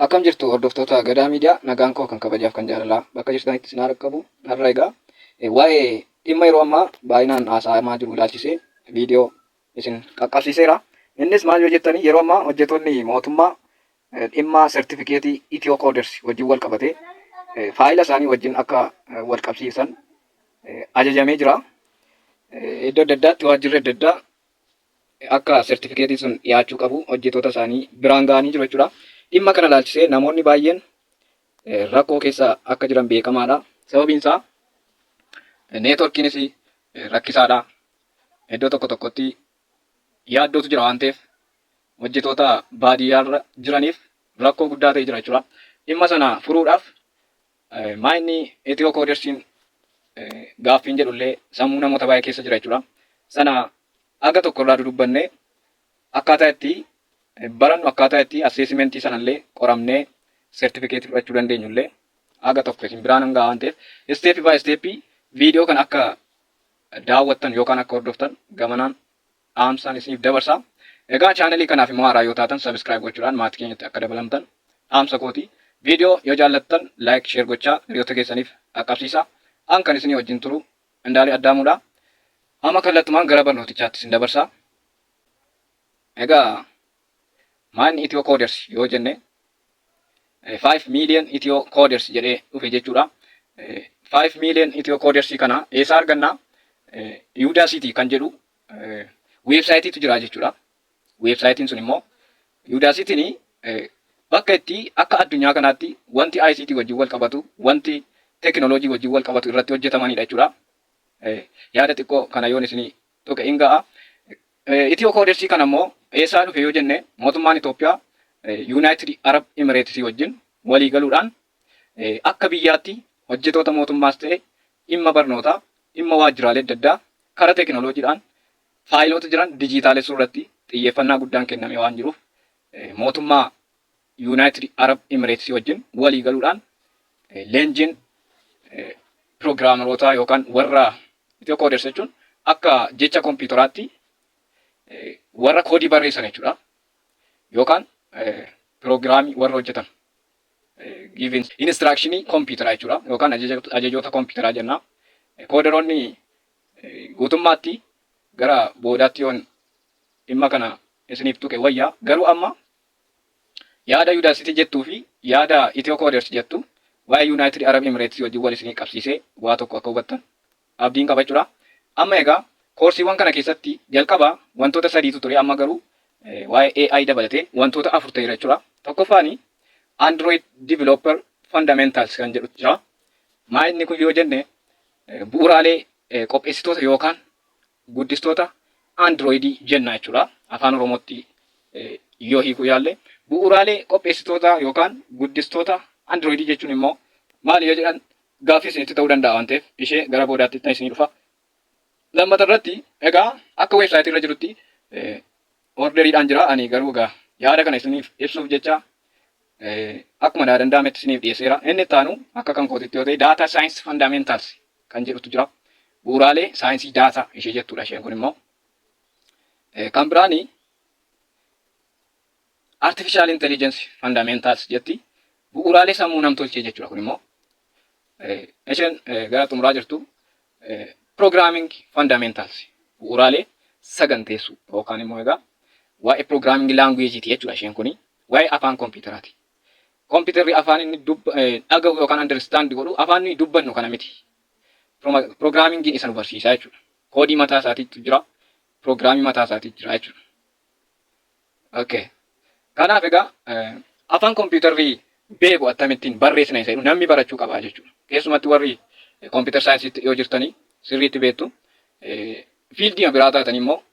Akkam jirtu hordoftoota Gadaa Miidiyaa? Nagaan koo kan kabajaaf kan jaalalaa bakka jirtanitti isin haa dhaqqabu. Har'a egaa waa'ee dhimma yeroo ammaa baay'inaan haasa'amaa jiru ilaalchisee viidiyoo isin qaqqabsiiseera. Innis maal yoo jettanii, yeroo ammaa hojjettoonni mootummaa dhimma sertifikeetii Itiyoo Kooders wajjin wal qabatee faayila isaanii wajjin akka wal qabsiisan ajajamee jira. Iddoo adda addaatti waajjirri adda addaa akka sertifikeetiin sun dhiyaachuu qabu hojjettoota isaanii biraan ga'anii jiru jechuudha. Dhimma kana ilaalchisee namoonni baay'een rakkoo keessa akka jiran beekamaadha. Sababiin isaa neetworkiinis rakkisaadha. Iddoo tokko tokkotti yaaddootu jira waan ta'eef hojjettoota baadiyyaarra jiraniif rakkoo guddaa ta'e jira jechuudha. Dhimma sana furuudhaaf maa inni Itiyoo koodersiin gaaffiin jedhullee sammuu namoota baay'ee keessa jira jechuudha. Sana aga tokko irraa dudubbannee, akkaataa itti barannu, akkaataa itti asseesimentii sanallee qoramnee sertifikeetii fudhachuu dandeenyullee aga tokko isin biraan hangaa waan ta'eef, isteepii baay isteepii viidiyoo kana akka daawwattan yookaan akka hordoftan gamanaan dhaamsaan isiniif dabarsa. Egaa chaanelii kanaaf immoo haaraa yoo taatan subscribe gochuudhaan maatii keenyatti akka dabalamtan dhaamsa kooti. Viidiyoo yoo jaallattan like, share gochaa hiriyoota keessaniif dhaqqabsiisa. An kan isinii wajjin turu Indaalee Addaamuudha. Amma kallattumaan gara barnootichaatti isin dabarsa. Egaa maanni Itiyoo Kooders yoo jenne, 5 million Itiyoo Kooders jedhee dhufe jechuudha. 5 million Itiyoo Kooders kana eessaa arganna? Udacity kan jedhu weebsaayitiitu jira jechuudha. Weebsaayitiin sun immoo Udacityn bakka itti akka addunyaa kanaatti wanti ICT wajjin wal qabatu, wanti teekinooloojii wajjin wal qabatu irratti hojjetamanidha jechuudha. Yaada xiqqoo kana yoon isinii tuqe in ga'a. Itiyoo Koodersii kana immoo eessaa dhufe yoo jenne, mootummaan Itoophiyaa Yuunaayitid Arab Imireetisii wajjin walii galuudhaan akka biyyaatti hojjetoota mootummaas ta'e dhimma barnootaa, dhimma waajjiraalee adda addaa karaa teekinooloojiidhaan faayiloota jiran dijiitaalessuu irratti xiyyeeffannaa guddaan kennamee waan jiruuf, mootummaa Yuunaayitid Arab Imireetisii wajjin walii galuudhaan leenjiin piroogiraamarootaa yookaan warra Itiyoo Kooders jechuun akka jecha kompiitaraatti warra koodii barreessan jechuudha. Yookaan piroogiraamii warra hojjetan, given instructionii kompiitaraa jechuudha. Yookaan ajajoota kompiitaraa jenna. Kooderoonni guutummaatti gara boodaatti yoon dhimma kana isiniif tuqe wayya. Garuu amma yaada Udacity jettuu fi yaada Itiyoo Kooders jettu waa'ee United Arab Emirates wajjin wal isinii qabsiisee waa tokko akka hubattan abdiin qaba jechuudha. Amma egaa koorsiiwwan kana keessatti jalqaba wantoota sadiitu ture, amma garuu waa'ee AI dabalatee wantoota afur ta'eera jechuudha. Tokkoffaani Android Developer Fundamentals kan jedhutu jira. Maa inni kun yoo jenne, bu'uuraalee qopheessitoota yookaan guddistoota Androidii jenna jechuudha. Afaan Oromootti yoo hiikuu yaalle, bu'uuraalee qopheessitoota yookaan guddistoota Androidii jechuun immoo maali yoo jedhan, gaaffii isinitti ta'uu danda'a waan ta'eef ishee gara boodaatti ittan isinii dhufa. Lammata irratti egaa akka weebsaayitii irra jirutti orderiidhaan jira. Ani garuu egaa yaada kana isiniif ibsuuf jecha akkuma naa danda'ametti isiniif dhiyeesseera. Inni itti aanu akka kan kootitti yoo ta'e, Data Science Fundamentals kan jedhutu jira. Bu'uuraalee saayinsii daataa ishee jettudha isheen kun immoo. Kan biraani Artificial Intelligence Fundamentals jetti. Bu'uuraalee sammuu namtolchee jechuudha kun immoo. Isheen gara xumuraa jirtu Programming Fundamentals, bu'uuraalee saganteessuu yookaan immoo egaa waa'ee programming language jechuudha isheen kuni. Waa'ee afaan kompiitaraati. Kompiitarri afaan inni dhaga'u yookaan understand godhu afaan nuyi dubbannu kana miti. Programmingiin isa nu barsiisaa jechuudha. Koodii mataa isaatiitu jira. Piroogiraamii mataa isaatiitu jira jechuudha. Okay. Kanaaf egaa afaan kompiitarri beeku akkamittiin barreessina isa jedhu namni barachuu qaba jechuudha. Keessumatti warri kompiitar saayinsiitti dhiyoo jirtanii sirriitti beektu. Fiildii biraa taatan immoo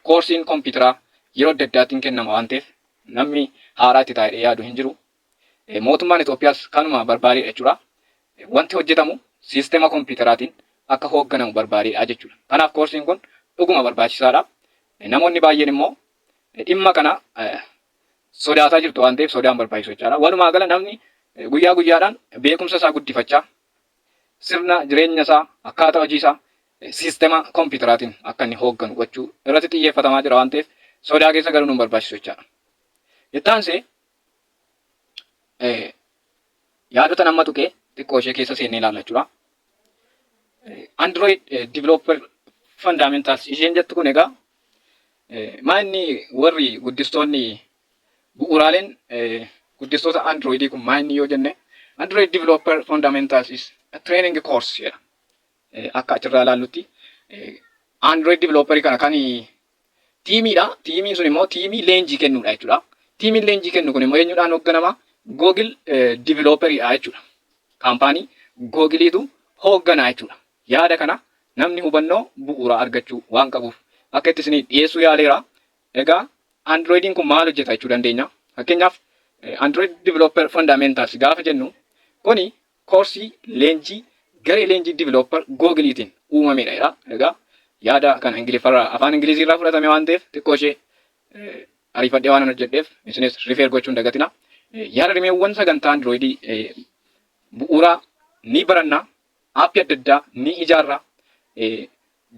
koorsiin kompiitaraa yeroo adda addaatiin kennama waan ta'eef namni haaraa itti taa'ee yaadu hin jiru. Mootummaan Itoophiyaas kanuma barbaadedha jechuudha. Wanti hojjetamu siistema kompiitaraatiin akka hoogganamu barbaadedha jechuudha. Kanaaf koorsiin kun dhuguma barbaachisaadha. Namoonni baay'een immoo dhimma kana sodaataa jirtu waan ta'eef sodaan barbaachisu jechaadha. Walumaa gala namni guyyaa guyyaadhaan beekumsa isaa guddifachaa sirna jireenya isaa, akkaataa hojii isaa siistema kompiitaraatiin akka inni hoogganu gochuu irratti xiyyeeffatamaa jira waan ta'eef sodaa keessa galuun hin barbaachisu jechaadha. Itti aansee Yaadota nama tuqee xiqqoo ishee keessa seennee ilaalla jechuudha. Android Developer Fundamentals isheen jettu kun egaa maa inni warri guddistoonni bu'uuraaleen guddistoota Androidii kun maa inni yoo jenne, Android Developer Fundamentals is a training course jedha. Akka achirraa ilaallutti Android Developerii kana kan tiimiidha. Tiimiin sun immoo tiimii leenjii kennuudha jechuudha. Tiimiin leenjii kennu kun immoo eenyudhaan hoogganama? Google Developeriidha jechuudha. Kaampaanii Googiliitu hoogganaa jechuudha. Yaada kana namni hubannoo bu'uuraa argachuu waan qabuuf akka itti isinii dhiyeessuu yaaleera. Egaa Androidiin kun maal hojjeta jechuu dandeenya? Fakkeenyaaf, Android Developer Fundamentals gaafa jennu, kuni koorsii leenjii garee leenjii developer Googiliitiin uumamedha jedha. Egaa yaada kana Ingiliffarraa, afaan Ingilizii irraa fudhatame waan ta'eef, xiqqoo ishee ariifadhee waan hojjedheef isinis refer gochuu hin dagatina. Yaada rimeewwan sagantaa Androidii bu'uuraa ni baranna, aappii adda addaa ni ijaarra,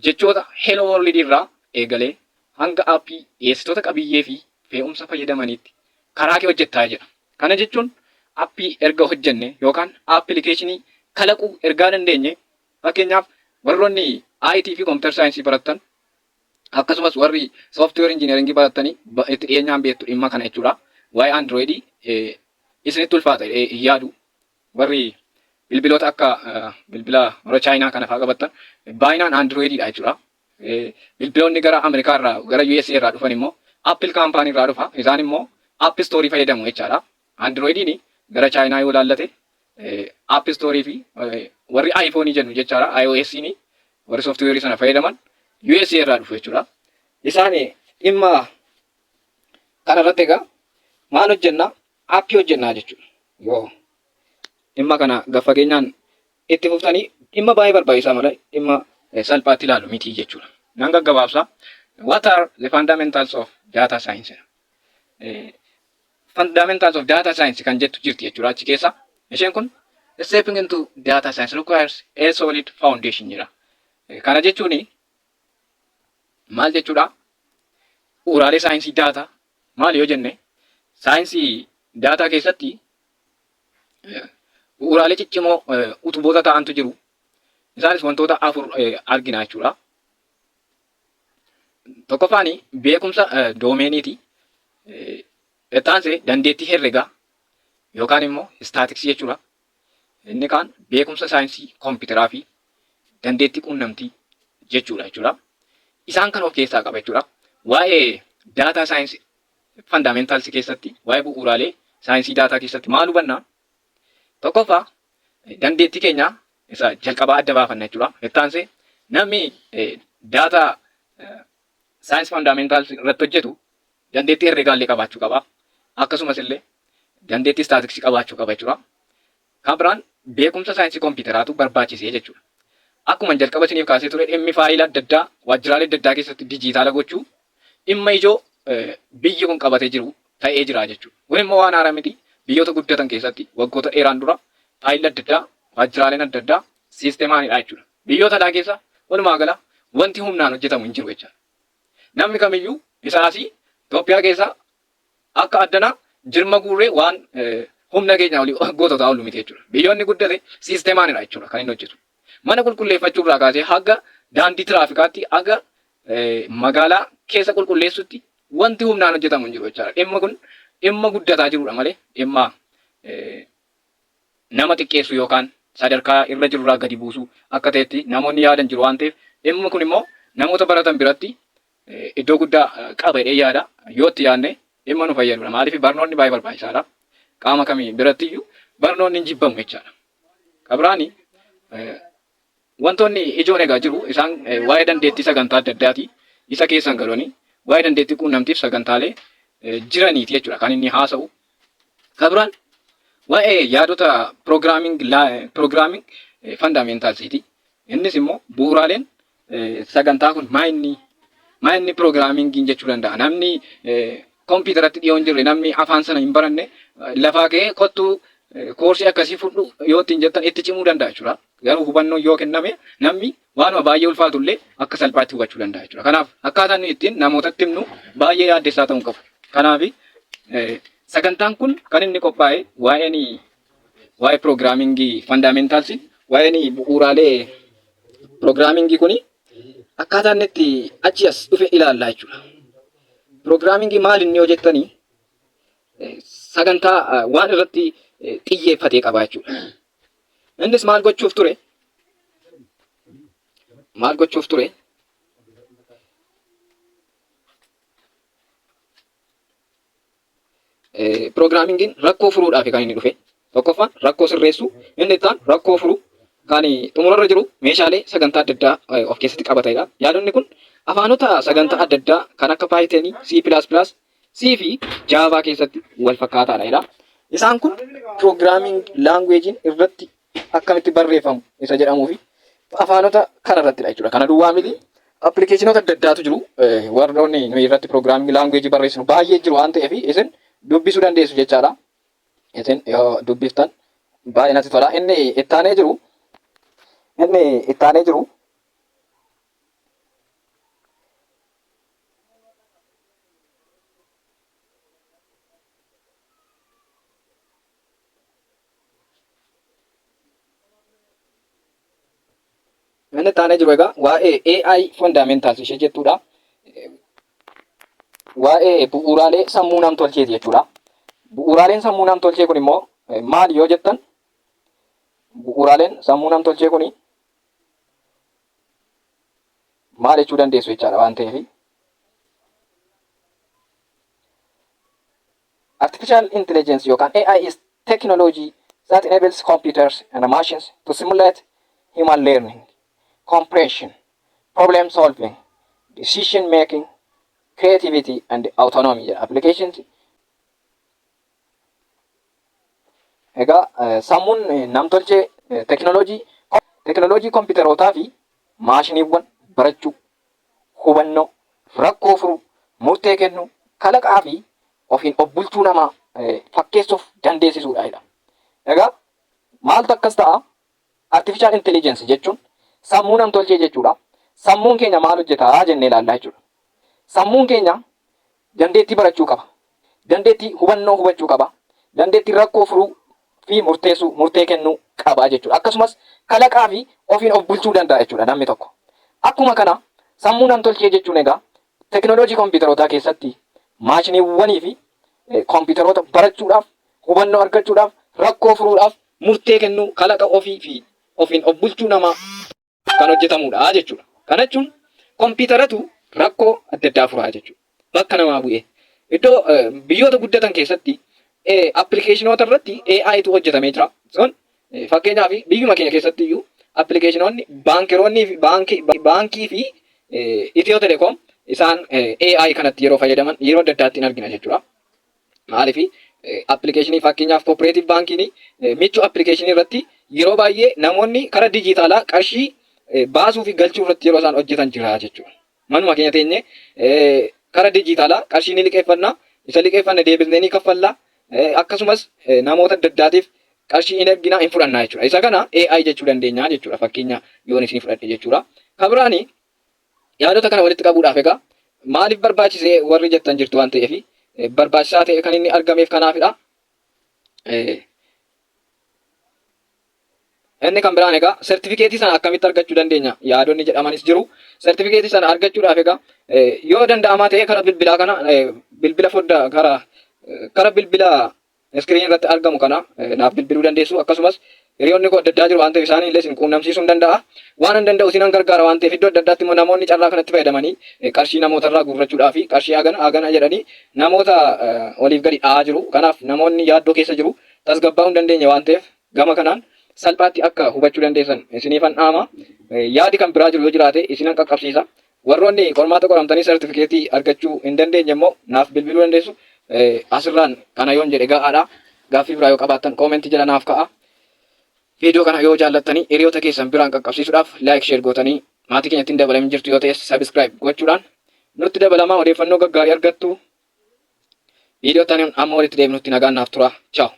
jechoota Hello World irraa eegalee hanga aappii dhiyeessitoota qabiyyee fi fe'umsa fayyadamaniitti karaa kee hojjettaa jedha. Kana jechuun aappii erga hojjenne yookaan aappilikeeshinii kalaquu ergaa dandeenye, fakkeenyaaf warroonni IT fi computer science barattan, akkasumas warri software engineering barattanii itti dhiyeenyaan beektu dhimma kana jechuudha. Waa'ee Androidii isinitti ulfaata jedhee hin yaadu. Warri bilbiloota akka bilbila warra Chaayinaa kana fa'aa qabattan baay'inaan Androidiidha jechuudha. Bilbiloonni gara Ameerikaa irraa, gara USA irraa dhufan immoo Apple kaampaanii irraa dhufa. Isaan immoo App Store fayyadamu jechaadha. Androidiin gara Chaayinaa yoo ilaallate App Store fi warri iPhone jennu jechaadha. iOS'n warri software sana fayyadaman USA irraa dhufu jechuudha. Isaan dhimma kana irratti egaa maal hojjenna? Aappii hojjennaa jechuudha. Yoo dhimma kana gad fageenyaan itti fuftanii, dhimma baay'ee barbaachisaa malee dhimma salphaatti ilaalu miti jechuudha. Nan gaggabaabsa. What are the fundamentals of data science? Fundamentals of data science kan jettu jirti jechuudha achi keessa. Isheen kun "Stepping into data science requires a solid foundation" jedha. Kana jechuun maal jechuudha? Bu'uuraalee saayinsii daataa maal yoo jenne, saayinsii daataa keessatti bu'uuraalee ciccimoo utuboota ta'antu jiru. Isaanis wantoota afur argina jechuudha. Tokkoffaan beekumsa doomeeniiti. Itti dandeettii herregaa yookaan immoo istaatiksii jechuudha. Inni kaan beekumsa saayinsii kompiitaraa fi dandeettii quunnamtii jechuudha. Isaan kan of keessaa qaba jechuudha. Waa'ee data science fundamentals keessatti, waa'ee bu'uuraalee saayinsii daataa keessatti maal hubannaa? Tokkoffaa, dandeettii keenya isa jalqabaa adda baafanna jechuudha. Itti aansee namni data science fundamentals irratti hojjetu dandeettii herregaa illee qabaachuu qaba. Akkasumas illee dandeettii istaatiksii qabaachuu qaba jechuudha. Kan biraan beekumsa saayinsii kompiitaraatu barbaachisee jechuudha. Akkuma jalqaba isiniif kaasee ture, dhimmi faayila adda addaa waajjiraalee adda addaa keessatti dijiitaala gochuu dhimma ijoo biyyi kun qabatee jiru ta'ee jira jechuudha. Kun immoo waan haaraa miti. Biyyoota guddatan keessatti waggoota dheeraan dura faayilli adda addaa, waajjiraaleen adda addaa siistemaanidha jechuudha. Biyyoota alaa keessa walumaa gala wanti humnaan hojjetamu hin jiru jechuudha. Namni kamiyyuu isa asii Itoophiyaa keessa akka addanaa jirma guurree waan humna keenya olii goototaa oolu miti jechuudha. Biyyoonni guddate siistemaanidha jechuudha kan inni hojjetu. Mana qulqulleeffachuu irraa kaasee haga daandii tiraafikaatti, haga magaalaa keessa qulqulleessutti wanti humnaan hojjetamu hin jiru jechuudha. Dhimma kun dhimma guddataa jirudha malee dhimma nama xiqqeessu yookaan sadarkaa irra jirurraa gadi buusu akka ta'etti namoonni yaadan jiru waan ta'eef, dhimmi kun immoo namoota baratan biratti iddoo guddaa qaba jedhee yaada. Yoo itti yaadne dhimma nu fayyadudha. Maaliif? Barnoonni baay'ee barbaachisaadha. Qaama kamii biratti iyyuu barnoonni hin jibbamu jechaadha. Kabiraani wantoonni ijoon egaa jiru isaan waa'ee dandeettii sagantaa adda addaati. Isa keessan galanii waa'ee dandeettii quunnamtiif sagantaalee jiraniiti jechuudha kan inni haasa'u. Kabiraan waa'ee yaadota programming fundamentalsiiti. Innis immoo bu'uuraaleen sagantaa kun maa inni programmingiin jechuu danda'a. Namni kompiitaratti dhiyoo hin jirre, namni afaan sana hin baranne, lafaa ka'ee kottuu koorsii akkasii fudhu yoo ittiin jettan itti cimuu danda'a jechuudha. Garuu hubannoon yoo kenname namni waanuma baay'ee ulfaatu illee akka salphaatti hubachuu danda'a jechuudha. Kanaaf akkaataan nuyi ittiin namootatti himnu baay'ee yaaddessaa ta'uu qabu. Kanaaf Sagantaan kun kan inni qophaa'e waa'een waa'ee piroogiraamingii fundamentals waa'een bu'uuraalee piroogiraamingii kuni akkaataa inni itti achi as dhufe ilaallaa jechuudha. Piroogiraamingii maal inni yoo jettanii sagantaa waan irratti xiyyeeffatee qaba jechuudha. Innis maal gochuuf ture? Maal gochuuf ture? Piroogiraamingiin rakkoo furuudhaaf kan inni dhufe. Tokkoffaan rakkoo sirreessuu, inni itti aanu rakkoo furuu, kan xumurarra jiru meeshaalee sagantaa adda addaa of keessatti qabatedha. Yaadonni kun afaanota sagantaa adda addaa kan akka Python, C++, C fi Java keessatti wal fakkaataadha jedha. Isaan kun piroogiraaming laanguweejiin irratti akkamitti barreeffamu isa jedhamuu fi afaanota kana irrattidha jechuudha. Kana duwwaa miti appilikeeshinoota adda addaatu jiru. Warroonni nuyi irratti piroogiraaming laanguweejii barreessinu baay'ee jiru waan ta'eef isin dubbisuu dandeessu jechaadha. Isin yoo dubbiftan baay'ee natti tola. Inni ittaanee jiru inni ittaanee jiru Inni itti aanee jiru egaa waa'ee AI fundamentals ishee jettuudha. Waa'ee bu'uuraalee sammuu namtolcheeti jechuudha. Bu'uuraaleen sammuu namtolchee kun immoo maali yoo jettan bu'uuraaleen sammuu namtolchee kun maal jechuu dandeessu jechaadha waan ta'eef. Artificial intelligence yookaan AI is technology that enables computers and machines to simulate human learning, comprehension, problem solving, decision making, creativity and autonomy jedha. Applications Egaa sammuun namtolchee teknooloojii teknooloojii kompiitarootaa fi maashiniiwwan barachuu, hubannoo, rakkoo furuu, murtee kennuu, kalaqaa fi ofiin of bulchuu namaa fakkeessuuf dandeessisuudha jedha. Egaa maaltu akkas ta'a? Artificial intelligence jechuun sammuu namtolchee jechuudha. Sammuun keenya maal hojjeta jennee ilaallaa jechuudha. Sammuun keenya dandeettii barachuu qaba. Dandeettii hubannoo hubachuu qaba. Dandeettii rakkoo furuu fi murteessuu, murtee kennuu qaba jechuudha. Akkasumas kalaqaa fi ofiin of bulchuu danda'a jechuudha namni tokko. Akkuma kana sammuu namtolchee jechuun egaa teknooloojii kompiitarootaa keessatti maashiniiwwanii fi kompiitaroota barachuudhaaf, hubannoo argachuudhaaf, rakkoo furuudhaaf, murtee kennuu, kalaqa ofii fi ofiin of bulchuu namaa kan hojjetamuudha jechuudha. Kana jechuun kompiitaratu rakkoo adda addaa furaa jechuudha. Bakka namaa bu'ee. Iddoo biyyoota guddatan keessatti appilikeeshinoota irratti AItu hojjetamee jira. Sun fakkeenyaaf biyyuma keenya keessatti iyyuu appilikeeshinoonni baankiroonni fi baankii baankii fi Itiyoo Telekoom isaan AI kanatti yeroo fayyadaman yeroo adda addaatti hin argina jechuudha. Maaliif appilikeeshinii fakkeenyaaf kooperaatiiv baankiin michuu appilikeeshinii irratti yeroo baay'ee namoonni karaa dijiitaalaa qarshii baasuu fi galchuu irratti yeroo isaan hojjetan jira jechuudha. Manuma keenya teenyee karaa dijiitaalaa qarshii ni liqeeffanna, isa liqeeffanne deebisnee ni kaffalla, akkasumas namoota adda addaatiif qarshii hin ergina hin fudhanna jechuudha. Isa kana AI jechuu dandeenya jechuudha fakkeenya yoon isin fudhadhe jechuudha. Kabiraani Yaadota kana walitti qabuudhaaf egaa maaliif barbaachise warri jettan jirtu waan ta'eef barbaachisaa ta'e kan inni argameef kanaafidha. Inni kan biraan egaa sertifikeetii sana akkamitti argachuu dandeenya yaadonni jedhamanis jiru. Sertifikeetii sana argachuudhaaf egaa yoo danda'amaa ta'e karaa bilbilaa kana bilbila foddaa karaa bilbila Iskiriinii irratti argamu kana naaf bilbiluu dandeessu. Akkasumas hiriyoonni koo adda addaa jiru waan ta'eef isaanii illee isin quunnamsiisuu hin danda'a. Waan hin danda'u isinan gargaara waan ta'eef iddoo adda addaatti immoo namoonni carraa kanatti fayyadamanii qarshii namoota irraa guurrachuudhaa fi qarshii hagana hagana jedhanii namoota oliif gadi dha'aa jiru. Kanaaf namoonni yaaddoo keessa jiru tasgabbaa'uu hin dandeenye waan ta'eef gama kanaan salphaatti akka hubachuu dandeessan isiniifan dhaama. Yaadi kan biraa jiru yoo jiraate isinan qaqqabsiisa. Warroonni qormaata qoramtanii sartifikeetii argachuu hin dandeenye immoo naaf bilbiluu dandeessu. Asirraan kana yoon jedhe ga'aadha. Gaaffii biraa yoo qabaattan koomentii jala naaf ka'a. Viidiyoo kana yoo jaallattanii hiriyoota keessan biraan qaqqabsiisuudhaaf like share gootanii maatii keenyatti hin dabalamin jirtu yoo ta'es subscribe gochuudhaan nutti dabalamaa odeeffannoo gaggaarii argattu. Viidiyoo taniin amma walitti deebinutti nagaan naaf tura. Ciao.